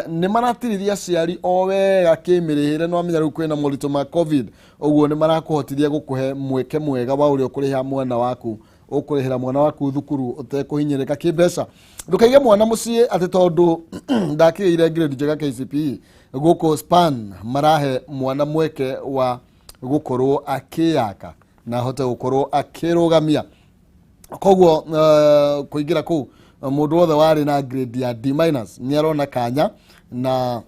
Nĩ maratirithia aciari o wega kĩmĩrĩhĩre, no amenya rĩu kwĩna moritũ ma COVID, ũguo nĩ marakũhotithia gũkũhe mweke mwega wa ũrĩa ũkũrĩha mwana waku, ũkũrĩhĩra mwana waku thukuru ũtekũhinyĩrĩka kĩmbeca. Ndũkaige mwana mũciĩ atĩ tondũ ndakĩgĩire grade njega KCPE. Gũkũ Span marahe mwana mweke wa gũkorwo akĩyaka na ahote gũkorwo akĩrũgamia. Koguo kũingĩra kũu, mũndũ wothe warĩ na grade ya D minus nĩ arona kanya, na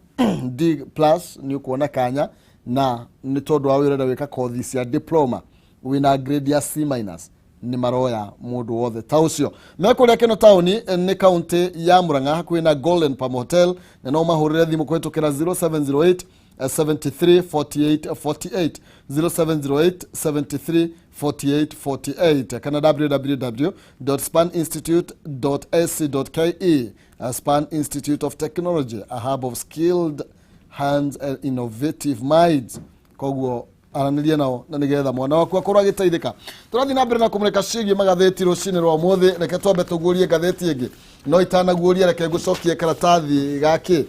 D plus nĩ ũkuona kanya, na nĩ tondũ wa wĩrenda gwĩka kothi cia diploma wĩna grade ya C minus, nĩ maroya mũndũ wothe ta ũcio. Mekũrĩa Kĩno taũni, nĩ kaunti ya Murang'a, hakuhĩ na Golden Palm Hotel, na no mahũrĩre thimũ kũhĩtũkĩra 0708 73 48 48, 0708 73 48 48, kana www.spaninstitute.ac.ke. Span Institute of Technology, a hub of skilled hands and innovative minds. Koguo aranĩria nao na nĩgetha mwana waku akorwo agĩteithĩka. Tũrathiĩ na mbere na kũmũrĩka ciĩgiĩ magathĩti rũcinĩ rwa ũmũthĩ. Reke twambe tũguũrie ngathĩti ĩngĩ, no itanaguũria reke ngũcokie karatathi gakĩ.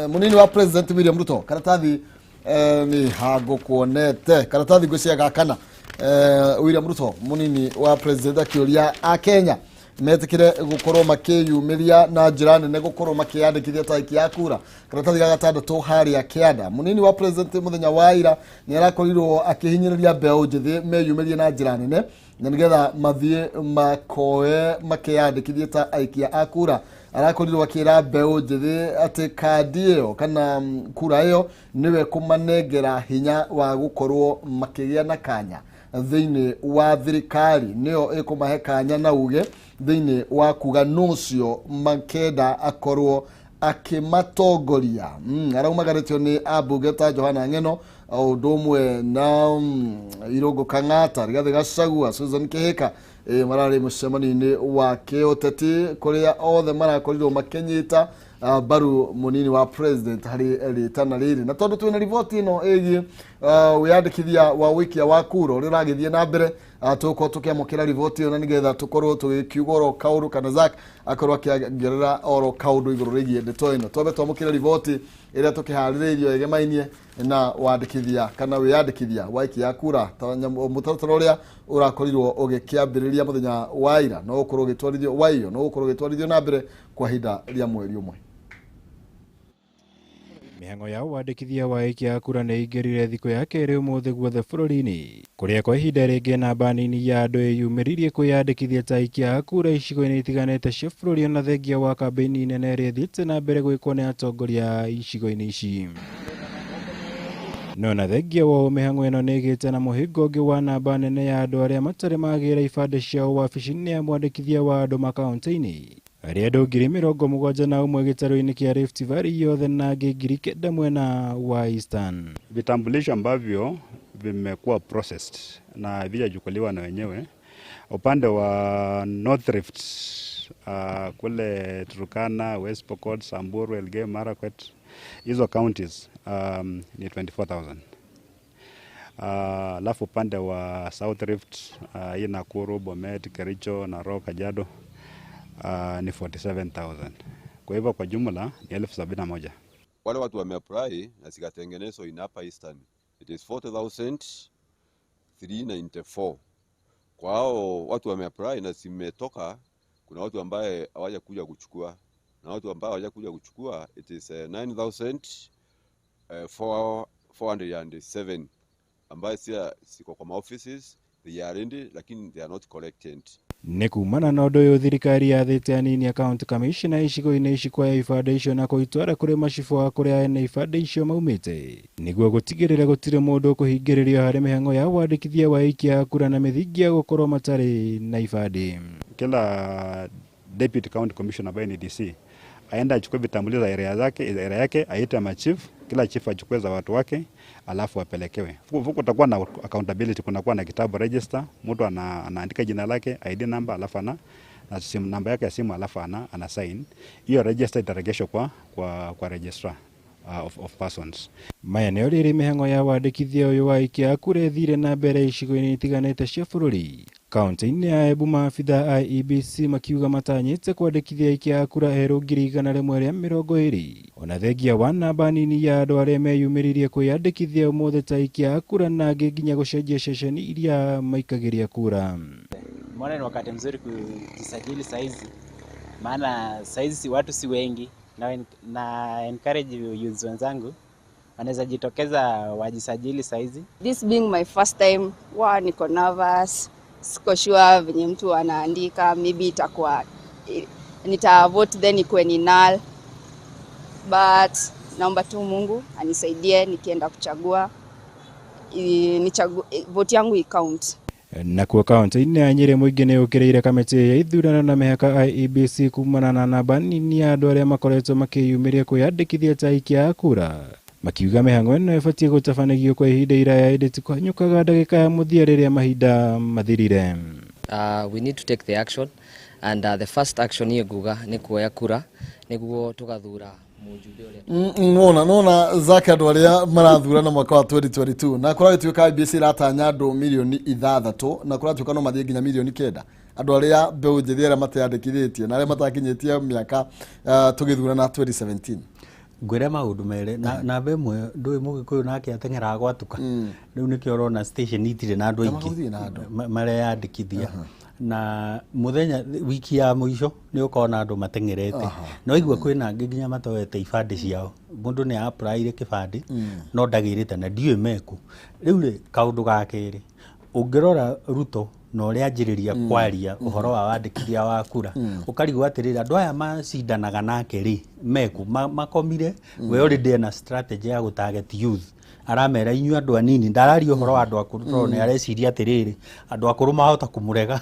Munini wa President William Ruto, karatathi nĩ hangũkuonete karatathi ngwĩciria gakana. William Ruto, munini wa President, akĩũria a Kenya metĩkĩre gũkorwo makĩyumĩria na njĩra nene gũkorwo makĩyandĩkithia tariki ya kura. Karatathi ga gatandatũ harĩa kĩanda, munini wa President mũthenya wa ira nĩ arakorirwo akĩhinyĩrĩria mbeũ njĩthĩ meyumĩrie na njĩra nene na nĩgetha mathiĩ makoe makeyandĩkithie ta aikia a kura. Arakorirwo akĩra mbeũ njĩthĩ atĩ kandi ĩyo kana kura ĩyo nĩwe kũmanengera hinya wa gũkorwo makĩgĩa na kanya thĩinĩ wa thirikari, nĩyo ĩkũmahe kanya na uge thĩinĩ wa kuga nũcio makenda akorwo akĩmatongoria. Araumagarĩtio nĩ ambunge ta Johana Ng'eno, o ũndũ ũmwe na Irũngũ Kang'ata, Rigathĩ Gachagua, Susan Kĩhĩka. Mararĩ mũcemanio-inĩ wa kĩũteti kũrĩa othe marakorirwo makĩnyita mbaru munini wa President harĩ rĩtana rĩrĩ. Na tondũ twĩna riboti ĩno ĩgiĩ wĩyandĩkithia wa ũikia wa kura ũrĩa ũragĩthiĩ na mbere, tũgũkorwo tũkĩamũkĩra riboti ĩyo na nĩgetha tũkorwo tũgĩkiuga oro kaũndũ, kana Zack akorwo akĩongerera oro kaũndũ igũrũ rĩgiĩ ndeto ĩno. Twambe twamũkĩre riboti ĩrĩa tũkĩharĩrĩirio ĩgemainie na wandĩkithia kana wĩyandĩkithia wa aikia a kura, ta mũtaratara ũrĩa ũrakorirwo ũgĩkĩambĩrĩria mũthenya wa ira, no ũkorwo ũgĩtwarithio wa iyo, no ũkorwo ũgĩtwarithio na mbere kwa ihinda rĩa mweri ũmwe. Mĩhang'o ya wandĩkithia wa aikia a kura nĩ ĩingĩrire thikũ ya kerĩ ũmũthĩ guothe bũrũri-inĩ, kũrĩa kwa ihinda rĩngĩ namba nini ya andũ ĩyumĩririe kwĩyandĩkithia ta aikia a kura icigo-inĩ itiganĩte cia bũrũri, ona thengia wa kambĩini nene ĩrĩa ĩthiĩte na mbere gwĩkwo nĩ atongoria icigo-inĩ ici. No na thengia wa ũũ, mĩhang'o ĩno nĩ ĩgĩte na mũhĩnga ũngĩ wa namba nene ya andũ arĩa matarĩ magĩra ibandĩ ciao wabici-inĩ ya mwandĩkithia wa andũ makaunti-inĩ, arĩa andũ 71,000 gĩtarũ-inĩ kĩa Rift Valley yothe na angĩ 9,000 mwena wa Eastern. Vitambulisho ambavyo vimekuwa processed na vijachukuliwa na wenyewe upande wa North Rift, kule Turkana, West Pokot, Samburu, Elgeyo Marakwet, hizo counties ni 24,000. Alafu upande wa South Rift, hii Nakuru, Bomet, Kericho, Narok, Kajiado, ni 47,000. Kwa hivyo kwa jumla ni 71,000. Wale watu wameapply na zikatengenezwa in Upper Eastern, it is 40,394. Kwa hao watu wameapply na zimetoka, kuna watu ambaye hawajakuja kuchukua, na watu ambao hawajakuja kuchukua it is 9,407 ambaye siko kwa offices, they are ready lakini they are not collected. Nĩ kumana na ũndũ ũyũ, thirikari yathĩte anini a county commissioner icigo-inĩ ici kuoya ibandĩ icio na kũitwara kũrĩ macibũ a kũrĩa ene ibandĩ icio maumĩte, nĩguo gũtigĩrĩra gũtirĩ mũndũ ũkũhingĩrĩrio harĩ mĩhang'o ya wandĩkithia wa aikia a kura na mĩthingi ya gũkorwo matarĩ na ibandĩ. Kila deputy county commissioner ambaye ni DC aende achukue vitambulisho za area zake, area yake, aite machief, kila chief achukue za watu wake, alafu apelekewe. Fuku kutakuwa na accountability, kunakuwa na kitabu register, mtu anaandika jina lake, ID number, alafu ana na simu namba yake ya simu, alafu ana sign. Hiyo register itaregeshwa kwa registrar of persons. Maya nĩo rĩrĩ mĩhang'o ya wandĩkithia ũyũ wa aikia a kura ĩthire na mbere icigo-inĩ itiganĩte cia bũrũri. Kaunti-inĩ ya Embu, maabitha a IEBC makiuga matanyĩte kwandĩkithia aikia a kura erũ 120,000, ona thengia wa namba nini ya andũ arĩa meyumĩririe kwĩyandĩkithia ũmũthĩ ta aikia a kura, na angĩ nginya gũcenjia ceceni iria maikagĩria kura. Mbona ni wakati mzuri kujisajili saizi, maana saizi watu si wengi, na encourage youths wenzangu wanaweza jitokeza wajisajili saizi. This being my first time, niko nervous. Siko sure venye mtu anaandika, maybe itakuwa nita vote then ikuwe ni null, but naomba tu Mungu anisaidie nikienda kuchagua vote yangu icount. Nakuo kaunti-inĩ ya Nyĩrĩ mũingĩ nĩ ũkĩrĩire kamĩtĩ ya ithurano na mĩhaka IEBC kumana na namba nini ya andũ arĩa makoretwo makĩyumĩria kwĩyandĩkithia ta aikia a kura, makiuga mĩhang'o ĩno ĩbatiĩ gũtabanagio kwa ihinda iraya ĩndĩ ti kũhanyũkaga ndagĩka ya mũthia rĩrĩa mahinda mathirire. We need to take the action and the first action niĩ nguga nĩ kuoya kura nĩguo tũgathura mũjumbe ũrĩa Nona zake andũ arĩa marathurana mwaka wa 2022 na kũragĩtuĩka IEBC ĩratanya andũ mirioni 6 na kũratuĩka no mathiĩ nginya mirioni 9, andũ arĩa mbeũ njĩthĩ arĩa mateyandĩkithĩtie na arĩa matakinyĩtie mĩaka tũgĩthurana 2017. Ngwĩre maũndũ merĩ na namba ĩmwe, ndũĩ Mũgĩkũyũ nake ateng'eraga gwatuka. Rĩu nĩkĩo ũrona station itirĩ na andũ Na aingĩ magũthiĩ na andũ. Mareyandĩkithia na mũthenya wiki ya mũico nĩ ũkona andũ mateng'erete. No igua kwĩna angĩ nginya matoete ibandĩ ciao. Mũndũ nĩ applyire kĩbandĩ no ndagĩrĩte na ndiũĩ meku. Rĩu rĩ, kaũndũ ga kerĩ, ũngĩrora Ruto na ũrĩa anjĩrĩria kwaria ũhoro wa wandĩkithia wa kura, ũkarigwo atĩrĩrĩ, andũ aya macindanaga nake rĩ meku makomire. We already ena strategy ya gũtarget youth, aramera inyuĩ andũ anini, ndararia ũhoro wa andũ akũrũ tondũ nĩ areciria atĩrĩrĩ, andũ akũrũ mahota kũmũrega,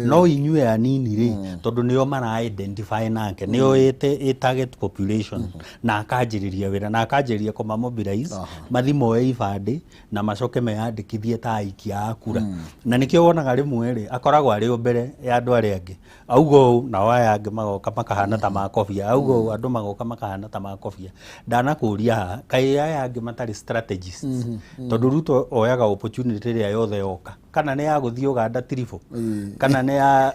no inyuĩ anini rĩ, tondũ nĩo mara identify nake, nĩo ĩ target population, na akanjĩrĩria wĩra na akanjĩrĩria kũmamobilize mathi moe ibandĩ na macoke meyandĩkithie ta aikia a kura. Na nĩkĩo wonaga rĩmwe rĩ akoragwo arĩ o mbere ya andũ arĩa angĩ, auga ũũ nao aya angĩ magoka makahana ta makobia, auga ũũ andũ magoka makahana ta makobia. Ndanakũria haha, kaĩ aya angĩ matarĩ strategists? Tondũ Ruto oyaga opportunity ĩrĩa yothe yoka, kana nĩ ya gũthiĩ Uganda tiribũ, kana nĩ ya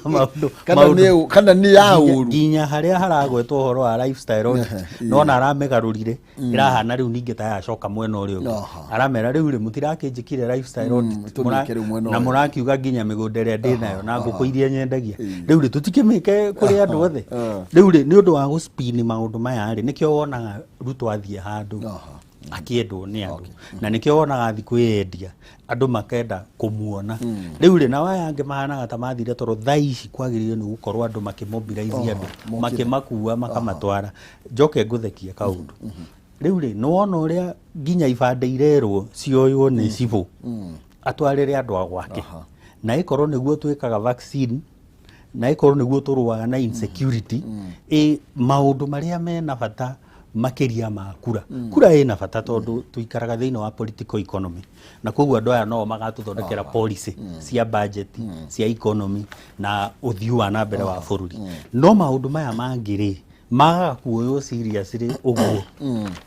maũndũ Kana kana nĩ ya ũru. Nginya harĩa haragwetwo ũhoro wa lifestyle audit, nona aramĩgarũrire, ĩrahana rĩu ningĩ ta yacoka mwena ũrĩa ũngĩ. Aramera rĩu rĩ, mũtirakĩnjĩkire lifestyle audit Tũmĩke rĩu mwena na ũyũ. Mũrakiuga nginya mĩgũnda ĩrĩa ndĩ nayo na ngũkũ iria nyendagia, rĩu rĩ tũtikĩmĩke kũrĩ andũ othe. Rĩu rĩ, nĩ ũndũ wa gũspini maũndũ maya rĩ, nĩkĩo wonaga Ruto athiĩ handũ akĩendwo nĩ andũ, na nĩkĩo wonaga thikũ yendia andũ makenda kũmuona. Rĩu rĩ, nao aya angĩ mahanaga ta mathire, tondũ thaa ici kwagĩrĩire nĩ gũkorwo andũ makĩmobilize andũ, mokire. Makĩmakua makamatwara. Njoke ngũthekie kaũndũ rĩu rĩ, nĩ wona ũrĩa nginya ibandĩ irerwo cioywo nĩ cibũ atwarĩre andũ a gwake, na ĩkorwo nĩguo twĩkaga vaccine, na ĩkorwo nĩguo tũrũaga na insecurity, ĩ maũndũ marĩa mena bata makĩria ma kura. Kura ĩna bata tondũ tũikaraga thĩinĩ wa political economy, na koguo andũ aya no magatũthondekera policy cia budget, cia economy na ũthiũ wa na mbere wa bũrũri. No maũndũ maya mangĩ rĩ, magaga kuoywo seriously ũguo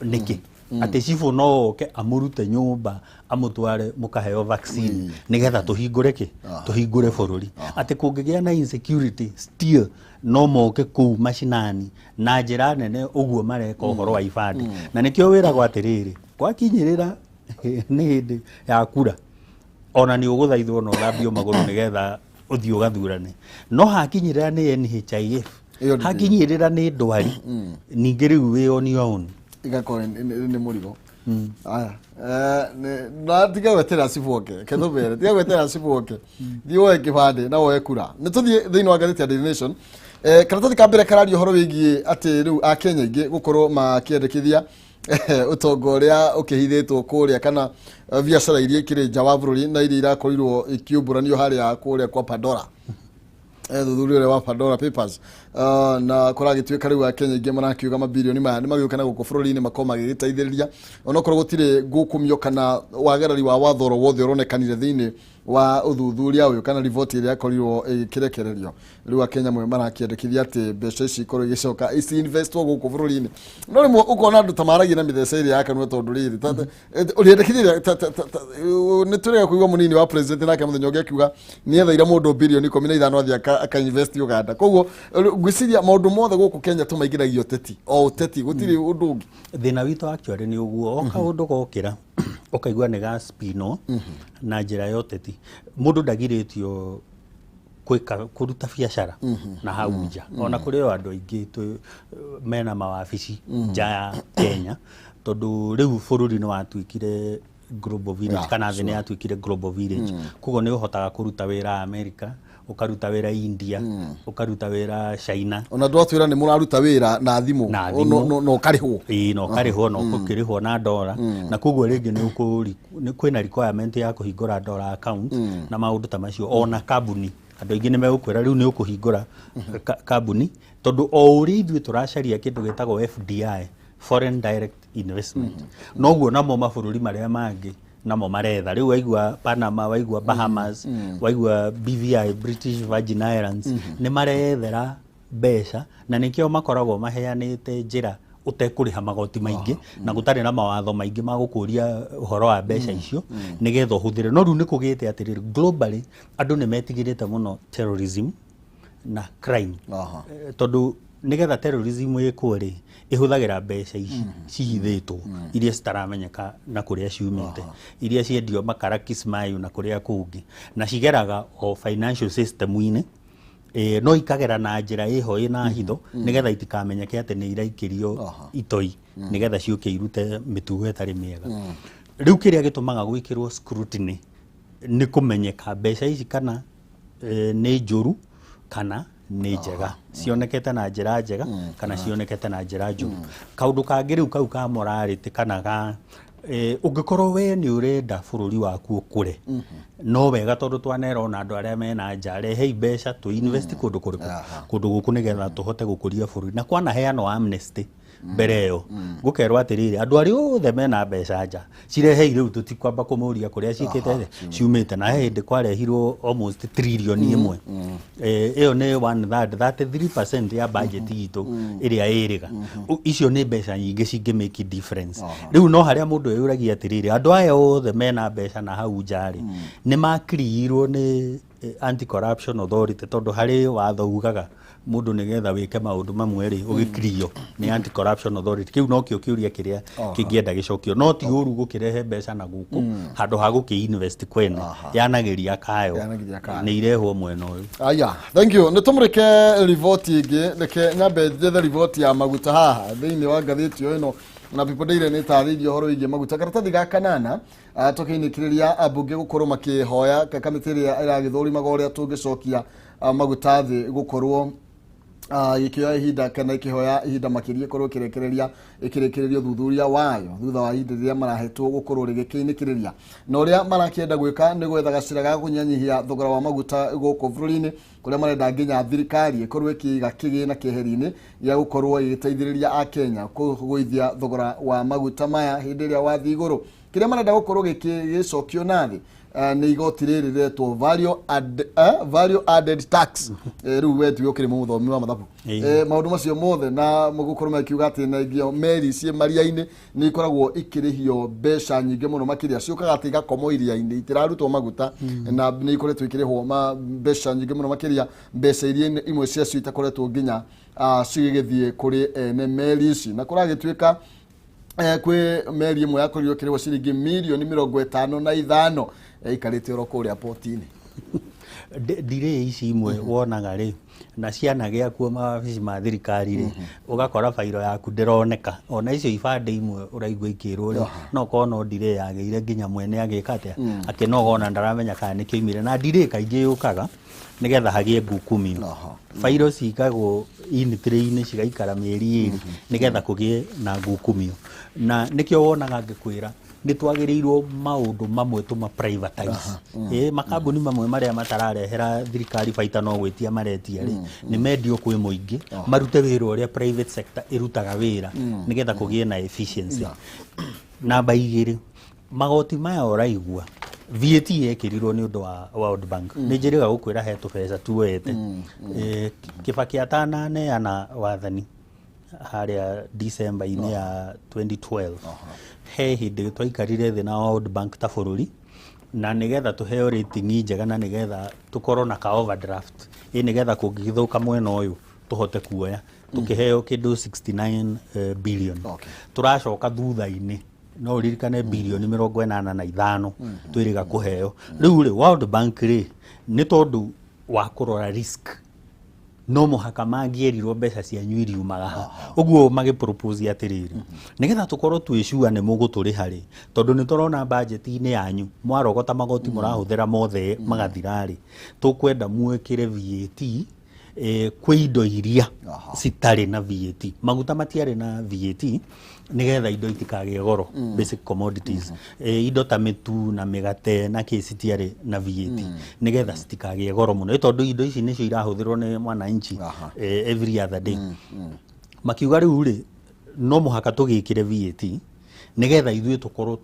nĩkĩ, atĩ cibũ no oke amũrute nyũmba amũtware mũkaheo vaccine nĩgetha tũhingũre kĩ, tũhingũre bũrũri, atĩ kũngĩgĩa na insecurity still no moke kũu macinani na njĩra nene ũguo mareka ũhoro wa ibandĩ. Na nĩkĩo wĩragwo atĩrĩrĩ, gwakinyĩrĩra nĩ hĩndĩ ya kura, ona nĩ ũgũthaithwo na ũthambio magũrũ nĩgetha ũthiĩ ũgathurane, no hakinyĩrĩra nĩ NHIF, Ĩyo nĩ hakinyĩrĩra nĩ ndwari ningĩ, rĩu wĩ on your own. Igakorwo nĩ mũrigo. Aya. Na tiga gweterera cibũ oke, ketũbere tiga gweterera cibũ oke, thiĩ woe kĩbandĩ na woe kura. Nĩ tũthiĩ thĩinĩ wa ngathĩti ya Daily Nation. Karatathi ka mbere kararia ũhoro wĩgiĩ atĩ rĩu akenya aingĩ gũkorwo makĩendekithia ũtonga ũrĩa ũkĩhithĩtwo kũrĩa kana biacara iria ikĩrĩ nja wa bũrũri na iria irakorirwo ikiumbũranio harĩa kũrĩa kwa Pandora, thuthuria ũrĩa wa Pandora Papers. Na kũragĩtuĩka rĩu akenya aingĩ marakiuga mabirioni maya nĩ magĩũka na gũkũ bũrũri-inĩ makorwo magĩgĩteithĩrĩria, onokorwo gũtirĩ ngũkũmio kana wagarari wa watho oro wothe ũronekanire thĩinĩ wa ũthuthuria ũyũ kana riboti ĩrĩa yakorirwo ĩkĩrekererio. Rĩu akenya amwe marakĩendekithia atĩ mbeca ici ikorwo igĩcoka ici-investwo gũkũ bũrũri-inĩ, no rĩmwe ũkona andũ ta maragia na mĩthece ĩrĩa ya kanua, tondũ rĩrĩ ũrĩendekithia nĩ tũrega kũigua mũnini wa president nake mũthenya ũngĩ akiuga nĩ ethaire mũndũ birioni 15 athiĩ aka-invest Uganda. Koguo ngwĩciria maũndũ mothe gũkũ Kenya tũmaingĩragia ũteti, o ũteti, gũtirĩ ũndũ ũngĩ. Thĩna witũ actually nĩ ũguo, o kaũndũ gokĩra ũkaigua nĩ ga spino na njĩra ya ũteti. Mũndũ ndagirĩtio gwĩka kũruta biacara na hau nja, ona kũrĩ o andũ aingĩ mena mawabici nja ya Kenya, tondũ rĩu bũrũri nĩ watuĩkire global village, kana thĩ nĩ yatuĩkire global village. Koguo nĩ ũhotaga kũruta wĩra America, ũkaruta wĩra India, ũkaruta wĩra China. Ona ndwatwĩra nĩ mũraruta wĩra na thimũ. Na thimũ. No ũkarĩhwo. Ĩĩ, na ũkarĩhwo na ũkĩrĩhwo na ndora, na koguo rĩngĩ nĩ nĩ kwĩna requirement ya kũhingũra dollar account na maũndũ ta macio. Ona kambuni, andũ aingĩ nĩ megũkwĩra rĩu nĩ ũkũhingũra kambuni, tondũ o ũrĩa ithuĩ tũracaria kĩndũ gĩtagwo FDI, foreign direct investment, noguo namo mabũrũri marĩa mangĩ namo maretha. Rĩu waigua Panama, waigua Bahamas, waigua BVI, British Virgin Islands, nĩ marethera mbeca, na nĩkĩo makoragwo maheanĩte njĩra ũtekũrĩha magoti maingĩ na gũtarĩ na mawatho maingĩ ma gũkũria ũhoro wa mbeca icio nĩgetha ũhũthĩre. No rĩu nĩ kũgĩte atĩrĩrĩ, globally andũ nĩ metigĩrĩte mũno terrorism na crime. Tondũ nĩgetha terrorism ĩkwo rĩ, ĩhũthagĩra mbeca ici cihithĩtwo, iria citaramenyeka na kũrĩa ciumĩte, iria ciendio makara Kismayu na kũrĩa kũngĩ, na cigeraga o financial system-inĩ, no ikagera na njĩra ĩho ĩna hitho nĩgetha itikamenyeke atĩ nĩ iraikĩrio itoi nĩgetha ciũke irute mĩtugo ĩtarĩ mĩega. Rĩu kĩrĩa gĩtũmaga gwĩkĩrwo scrutiny nĩ kũmenyeka mbeca ici kana nĩ njũru kana nĩ njega, cionekete na njĩra njega kana cionekete na njĩra njũru. Kaũndũ kangĩ rĩu kau ka morality kana ga ũngĩkorwo we nĩ ũrenda bũrũri waku ũkũre, no wega tondũ twanera ona andũ arĩa mena nja, rehei mbeca tũ invest kũndũ kũrĩkũ, kũndũ gũkũ, nĩgetha tũhote gũkũria bũrũri. Na kwanaheanwo amnesty mbere ĩyo, gũkerwo atĩrĩrĩ, andũ arĩa othe mena mbeca nja, cirehei rĩu, tũtikwamba kũmũria kũrĩa ciĩkĩte ciumĩte. Na he hĩndĩ kwarehirwo almost trillion 1. Ĩyo nĩ one third, 33% ya budget itũ ĩrĩa ĩrĩga. Icio nĩ mbeca nyingĩ cingĩ make difference. Rĩu no harĩa mũndũ eyũragia atĩrĩrĩ, andũ aya othe mena mbeca na hau nja rĩ, nĩ makiriirwo nĩ Anti Corruption Authority? Tondũ harĩ watho ugaga mũndũ nĩgetha wĩke maũndũ mamwe rĩ, ũgĩkirio nĩ Anti Corruption Authority. Kĩu nokĩo kĩũria kĩrĩa kĩngĩenda gĩcokio. No ti ũru gũkĩrehe mbeca na gũkũ handũ ha gũkĩ invest kwene yanagĩria kayo. Yanagĩria kayo. Nĩ irehwo mwena ũyũ. Aya, thank you. Nĩ tũmũrĩke riboti ĩngĩ. Reke nyambe njethe riboti ya maguta haha thĩinĩ wa ngathĩti o ĩno, na People Daily nĩ ĩtarĩirie ũhoro wĩgiĩ maguta karatathi ga kanana. Tũkĩinĩkĩrĩria ambunge gũkorwo makĩhoya kamĩtĩ ĩrĩa ĩragĩthũrimaga ũrĩa tũngĩcokia maguta thĩ gũkorwo gĩkĩoya ihinda kana ĩkĩhoya ihinda makĩria ĩkorwo ĩkĩrekereria ĩkĩrĩkĩrĩria ũthuthuria wayo thutha wa ihinda rĩrĩa marahetwo gũkorwo rĩgĩkĩinĩkĩrĩria. Na ũrĩa marakĩenda gwĩka nĩ gwetha gacĩra ga kũnyihanyihia thogora wa maguta gũkũ bũrũri-inĩ, kũrĩa marenda nginya thirikari ĩkorwo ĩkĩiga kĩgĩna keheri-inĩ gĩa gũkorwo ĩgĩteithĩrĩria akenya kũgũithia thogora wa maguta maya hĩndĩ ĩrĩa wathiĩ igũrũ. Kĩrĩa marenda gũkorwo gĩgĩcokio na thĩ nĩ igoti rĩrĩ rĩretwo value added tax. Rĩu we tiwe ũkĩrĩ mũthomi wa mathabu. Maũndũ macio mothe na gũkorwo makiuga atĩ nengio meri ciĩ maria-inĩ nĩ ikoragwo ikĩrĩhio mbeca nyingĩ mũno makĩria, ciũkaga atĩ igakomwo iria-inĩ itirarutwo maguta, na nĩ ikoretwo ikĩrĩhwo mbeca nyingĩ mũno makĩria, mbeca iria imwe ciacio itakoretwo nginya cigĩgĩthiĩ kũrĩ ene meri ici. Na kũragĩtuĩka kwĩ meri ĩmwe yakorirwo ĩkĩrĩhwo ciringi mirioni 55 ĩikarĩte oro kũrĩa poti-inĩ. Ndirĩ ici imwe wonaga rĩ na cianagĩa kuo mawabici ma thirikari rĩ, ũgakora bairo yaku ndĩroneka. Ona icio ibandĩ imwe ũraigua ikĩrwo rĩ, no korwo no ndirĩ yagĩire nginya mwene agĩka atĩa, akĩnoga ona ndaramenya kana nĩ kĩoimire. Na ndirĩ kaingĩ yũkaga nĩgetha hagĩe ngukumio. Bairo cigagwo initry-inĩ cigaikara mĩeri 2 nĩgetha kũgĩe na ngukumio, na nĩkĩo wonaga ngĩkwĩra nĩ twagĩrĩirwo maũndũ mamwe tũma privatize. Ĩ makambuni mamwe marĩa matararehera thirikari baita no gwĩtia maretia rĩ, nĩ mendio kwĩ mũingĩ, marute wĩra ũrĩa private sector ĩrutaga wĩra nĩgetha kũgĩe na efficiency. Namba igĩrĩ, magoti maya ũraigua VAT yekĩrirwo nĩ ũndũ wa World Bank. Nĩ njĩrĩga gũkwĩra he tũbeca tuoete. Kibaki atananeana wathani harĩa December-inĩ ya 2012, he hĩndĩ twaikarire thĩ na World Bank ta bũrũri, na nĩgetha tũheo rating njega na nĩgetha tũkorwo na ka overdraft, ĩ nĩgetha kũngĩgĩthũka mwena ũyũ tũhote kuoya, tũkĩheo kĩndũ 69 billion. Tũracoka thutha-inĩ, no ũririkane, birioni 85 twĩrĩga kũheo. Rĩu rĩ, World Bank rĩ, nĩ tondũ wa kũrora risk. No mũhaka mangĩerirwo mbeca cianyu iriumaga ha. Ũguo magĩpropose atĩrĩrĩ, nĩgetha tũkorwo twĩ sure nĩ mũgũtũrĩha rĩ, tondũ nĩ tũrona budget-inĩ yanyu mwarogota magoti mũrahũthĩra mothe magathira rĩ, tũkwenda mwĩkĩre VAT kwĩ indo iria citarĩ na VAT. Maguta matiarĩ na VAT, nĩgetha indo itikagĩe goro, basic commodities, indo ta mĩtu na mĩgate na kĩ citiarĩ na VAT, nĩgetha citikagĩe goro mũno. Tondũ indo ici nĩcio irahũthĩrwo nĩ mwananchi every other day. Makiuga rĩu rĩ, no mũhaka tũgĩkĩre VAT nĩgetha ithuĩ tũkorwo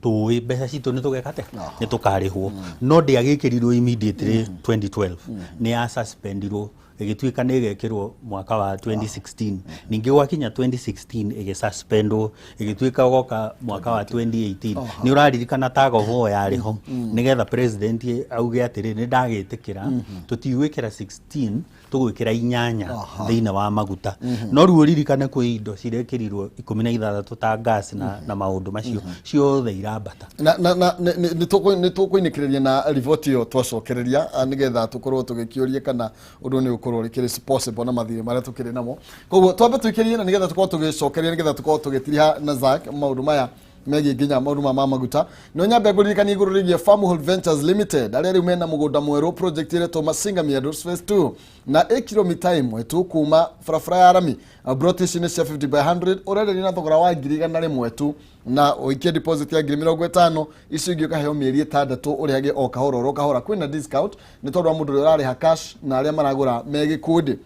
tũĩ mbeca citũ nĩ tũgeka atĩa, nĩ tũkarĩhwo. No ndĩagĩkĩrirwo immediately 2012, nĩ ya suspendirwo, ĩgĩtuĩka nĩ ĩgekĩrwo mwaka wa 2016. Ningĩ gwakinya 2016 ĩgĩsuspendwo, ĩgĩtuĩka goka mwaka wa 2018. Nĩ ũraririkana tag of war yarĩ ho, nĩgetha president auge atĩrĩ, nĩ ndagĩtĩkĩra, tũtigwĩkĩra 16, tũgwĩkĩra 8 thĩinĩ wa maguta. No rĩu ũririkane kwĩ indo cirekĩrirwo 16 ta gas na maũndũ macio ciothe irambata. Na nĩ tũkũinĩkĩrĩria na riboti ĩyo twacokereria, nĩgetha tũkorwo tũgĩkĩũria kana ũndũ nĩ ũkorwo ũkĩrĩ possible na mathirĩ marĩa tũkĩrĩ namo. Koguo twambe tũikĩrie na nĩgetha tũkorwo tũgĩcokeria, nĩgetha tũkorwo tũgĩtiriha na Zack maũndũ maya megiĩ nginya maũndũ ma maguta. No nyambe ngũririkanie igũrũ rĩgiĩ Farmhold Ventures Limited, arĩa rĩu mena mũgũnda mwerũ, project ĩretwo Masinga Meadows Phase 2, na ĩ kilomita 1 tu kuma barabara ya rami. Broti ici nĩ cia 50 by 100, ũrenderio na thogora wa 100,000 tu, na ũikie deposit ya 50,000. Icio ingĩ ũkaheo mĩeri 6, ũrĩhage o kahora oro kahora. Kwĩna discount nĩ tondũ wa mũndũ ũrĩa ũrarĩha cash na arĩa maragũra me gĩkundi.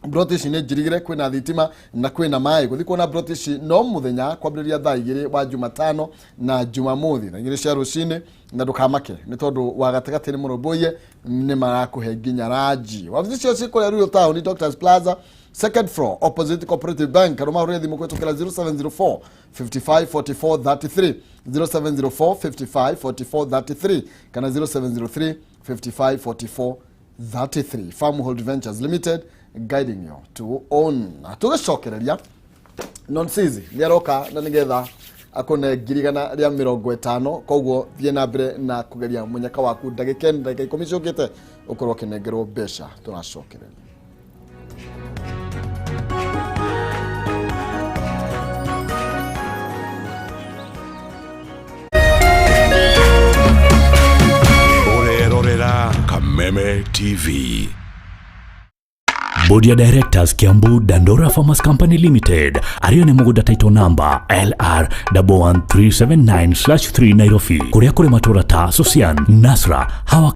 Broti ici nĩ njirigĩre, kwĩna thitima na kwĩna maĩ. Gũthiĩ kuona broti ici no mũthenya kwambĩrĩria thaa 2 wa Jumatano na Jumamothi, thaa 2 cia rũcinĩ. Na ndũkamake nĩ tondũ wa gatagatĩ nĩ mũrũmbũiye, nĩ marakũhe nginya ranji. Wabici cio ciĩ kũrĩa Ruiru Town, Doctors Plaza, second floor, opposite Cooperative Bank. Kana mahũrĩre thimũ kũhĩtũkĩra 0704 55 44 33, 0704 55 44 33 kana 0703 55 44 33. Farmhold Ventures Limited, guiding you to own. Tũgĩcokereria, Nonsizi nĩ aroka na nĩgetha akũne 150,000. Koguo thiĩ na mbere na kũgeria mũnyaka waku, ndagĩka ĩno, ndagĩka 10 ciũkĩte ũkorwo ũkĩnengerwo mbeca. Tũracokereria. Ũrerorera Kameme TV. Board ya Directors, Kiambu Dandora Farmers Company Limited, arĩo nĩ mũgũnda title number LR 11379/3 Nairobi, kũrĩa kũrĩ matũra ta Sosian, Nasra, Hawa.